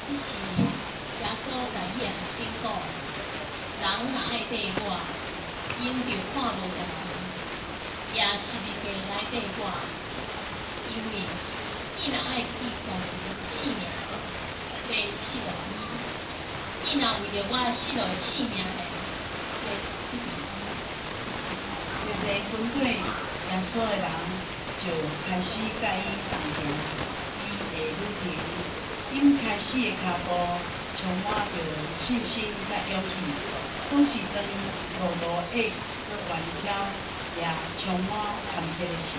彼時，耶穌共彼个學生講：人若愛綴我，𪜶著看無家己，舉十字架來綴我，因為伊若愛救家己性命的，必失落伊；伊若為著我失落性命的，必得著伊。濟濟跟綴耶穌的人就開始佮伊同行伊的旅程。𪜶開始的跤步充滿著信心佮勇氣，總是當路路的閣彎曲也充滿坎坷的時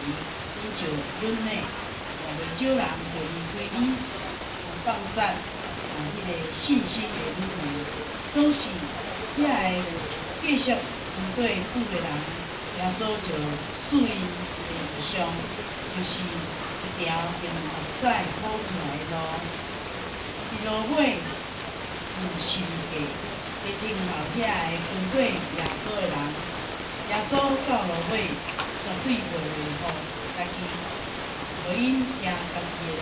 ，𪜶就忍耐，也袂少人就離開𪜶，放殺彼个信心的旅程。總是遐个繼續跟綴主的人，耶穌就賜𪜶一个異象，就是一條用目屎鋪出來的路。佇路尾有十字架，佇等候遐个跟綴耶穌的人。耶穌到路尾，絕對袂袂予家己，予𪜶行家己的路。